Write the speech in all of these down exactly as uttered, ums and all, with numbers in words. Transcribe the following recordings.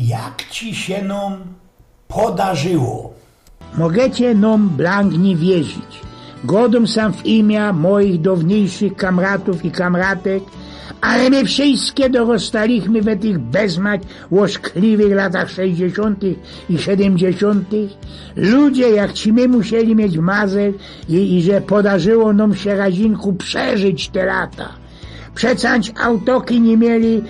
Jak ci sie nōm podarzyło? Mogecie nōm blank niy wierzić. Godōm sam w imiã moich downyjszych kamratōw i kamratek, ale my wszyjske dorostalichmy we tych bezmać łoszkliwych latach sześćdziesiōntych i siedymdziesiōntych. Ludzie, jak ci my musieli mieć mazel i, i że podarzyło nōm sie razinku przeżyć te lata. Przecã autoki niy mieli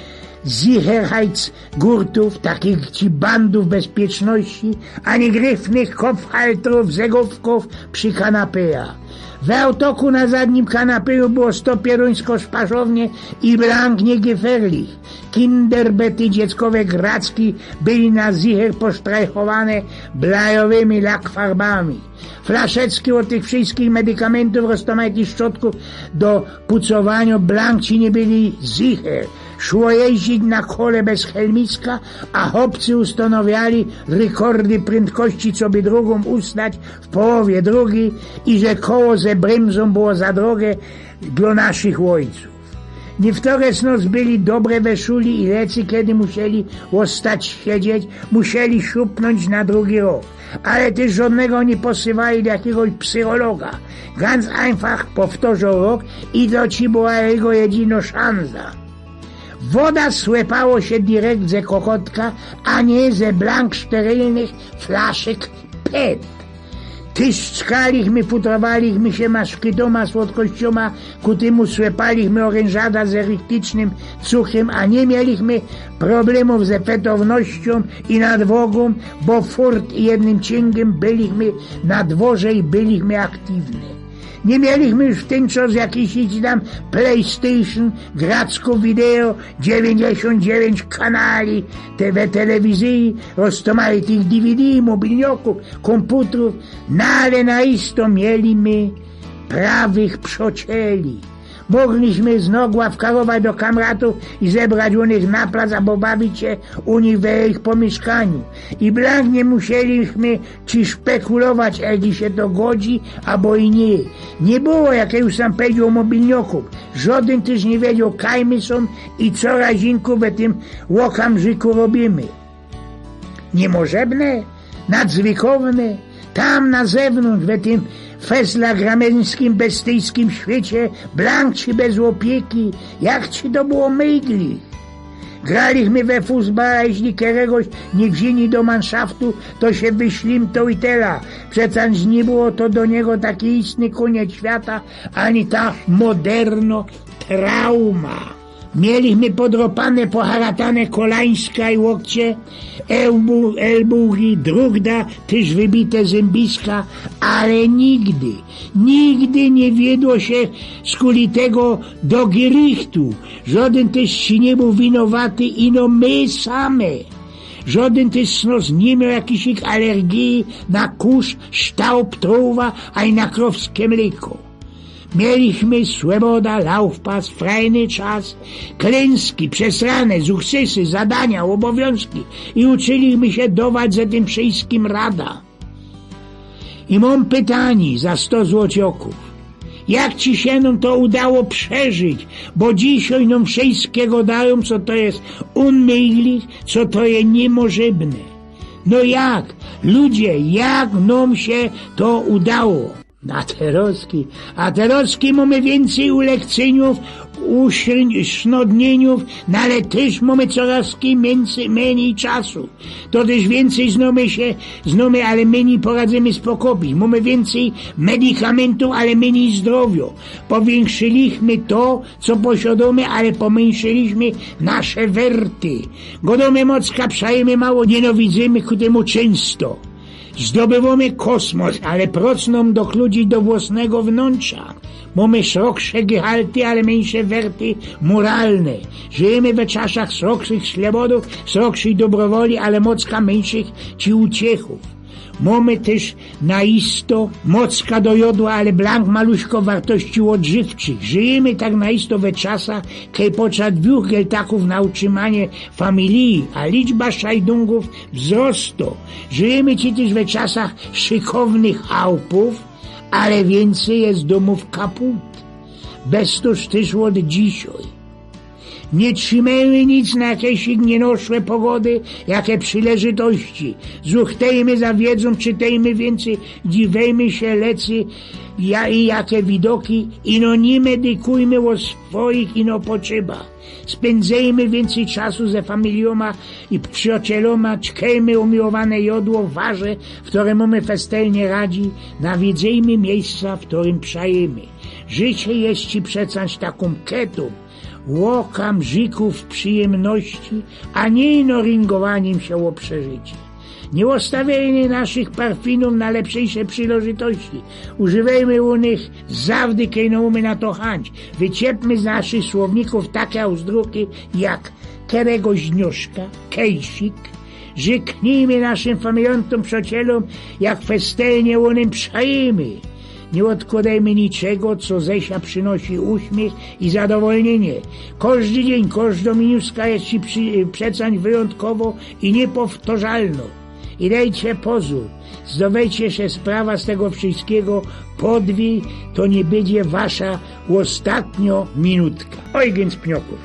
Sicherheitsgurtōw, takich ci bandōw bezpieczności, ani gryfnych kopfhaltrōw, zegōwkōw przi kanapyjach. We autoku na zadnim kanapyju było sto pierōńsko szparzownie i blank niy gefährlich. Kinderbety, dzieckowe gracki byli na sicher posztrajchowane blajowymi lakfarbami. Flaszeczki ôd tych wszyjskich medykamentōw, roztōmajtych szczotków do pucowanio blank ci niy byli sicher. Szło jeździć na kole bez helmiska, a chopcy ustanowiali rykordy prędkości, coby drugōm ustać w połowie drōgi i że koło ze brymzōm było za drogie dlō naszych ôjcōw. Niywtore z nŏs byli dobre we szuli i lecy, kedy musieli ôstać siedzieć, musieli siupnōńć na drugi rok. Ale tyż żŏdnego niy posywali do jakigoś psychologa. Ganz einfach powtŏrzoł rok i to ci była jego jedino szansa. Woda słepało sie direkt ze kokotka, a niy ze blank szterylnych flaszek pet. Tyż czkalichmy, futrowalichmy sie maszkitōma, słodkościōma, ku tymu słepalichmy ôrynżada z eryktycznym cukrym, a niy mielichmy problemōw ze fetownościōm i nadwŏgōm, bo furt i jednym ciyngiym bylichmy na dworze i bylichmy aktiwni. Niy mielichmy już w tyn czas jakichś tam PlayStation, gracku wideo, dziewiyńćdziesiōnt dziewiyńć kanali, te we telewizyji, roztōmajtych D V D, mobilniokōw, kōmputrōw, no ale na isto mielichmy prawych przocieli. Moglichmy z nŏg ławkarować do kamratōw i zebrać u nich na plac, abo bawić sie u nich we ich pōmiyszkaniu. I blank niy musielichmy ci szpekulować, eli sie to godzi, abo i niy. Niy było, jak już sam pedziŏł, mobilniokōw. Żŏdyn tyż niy wiedzioł, kaj my sōm i co razinku we tym ôkamrzyku robiymy. Niymożebne? Nadzwykowne? Tam na zewnōntrz, we tym fesla grameńskim, bestyjskim świecie, blank ci bez ôpieki, jak ci to było myglich. Gralichmy we fusbala, jeźli keregoś niy wziyni do manszaftu, to sie wyślimtoł i tela. Przecież niy było to do niego taki istny kōniec świata, ani ta moderno trauma. Mielichmy podrōpane, poharatane kolańska i łokcie, elbō-, elbōgi, drugda, tyż wybite zymbiska, ale nigdy, nigdy niy wiedło sie skuli tego do gerichtu. Żŏdyn tyż ci niy bōł winowaty, ino my same. Żŏdyn tyż z nŏs niy mioł jakichś alergiji na kurz, ształp, trōwa, ani na krowske mlyko. Mielichmy słoboda, laufpas, frajny czas, klynski, przesrane, sukcesy, zadania, ôbowiōnski i uczylichmy sie dować ze tym wszyjskim rada. I mōm pytanie za sto złociŏkōw. Jak ci sie nōm to udało przeżyć? Bo dzisiej nōm wszyjskigo dajōm, co to je unmyglich, co to je niymożebne. No jak? Ludzie, jak nōm sie to udało? A terŏzki, a terŏzki mōmy wiyncyj ulekcyniōw, uszyn-, sznodnieniōw, no ale tyż mōmy corŏz wiyncyj, mynij czasu. To tyż wiyncyj znōmy sie, znōmy, ale mynij poradzymy spokopić. Mōmy wiyncyj medikamentōw, ale mynij zdrowiŏ. Powiynszylichmy to, co posiadōmy, ale pomyńszylichmy nasze werty. Godōmy mocka, przajymy mało, niynawidzymy ku tymu czynsto. Zdobywōmy kosmos, ale procnōm do ludzi do włosnego wnōncza. Mōmy srogsze gehalty, ale mynsze werty moralne. Żyjymy we czasach srogsich slobodōw, srogszyj dobrowoli, ale mocka mynszych ci uciechōw. Mōmy tyż na isto mocka do jodła, ale blank maluśko wartości ôdżywczych. Żyjymy tak na isto we czasach, kej potrzeba dwōch geltakōw na utrzimanie familiji, a liczba szajdungōw wzrostŏ. Żyjymy ci tyż we czasach szykownych chałupōw, ale wiyncyj je dōmōw kaput. Bez to tyż ôd dzisiej. Niy trzimejmy nic na jakeś niynoszłe pogody, jake przileżytości. Zuchtejmy za wiedzōm, czytejmy wiyncyj, dziwejmy sie lecy, ja, i jake widoki, ino niy medykujmy ô swoich, ino potrzebach. Spyndzejmy wiyncyj czasu ze familijōma i przijacielōma, czkejmy umiłowane jodło w warze, w kerym mōmy festelnie radzi, nawiedzejmy miyjsca, w kerym przajymy. Życie je ci przecã takōm ketōm, ôkam rzikōw przijymności, a niy ino ryngowanim sie ô przeżycie. Niy ôstawiejmy naszych parfinōw na lepszejsze przileżytości. Używejmy u nich zawdy, kej no mōmy na to chãć. Wyciepmy z naszych słownikōw take uzdruki jak keregoś dnioszka, kejsik. Rzyknijmy naszym familijōntōm, przijacielōm, jak festelnie ô nym przajymy. Niy ôdkłodejmy niczego, co ze sia przinosi uśmiech i zadowolnienie. Kożdy dziyń, kożdŏ minutka je ci przi, przecã wyjōntkowŏ i niypowtorzalnŏ. I dejcie pozōr, zdŏwejcie sie sprawa z tego wszyjskigo, podwij, to niy bydzie wasza ôstatnio minutka. Ojgyn z Pniokōw.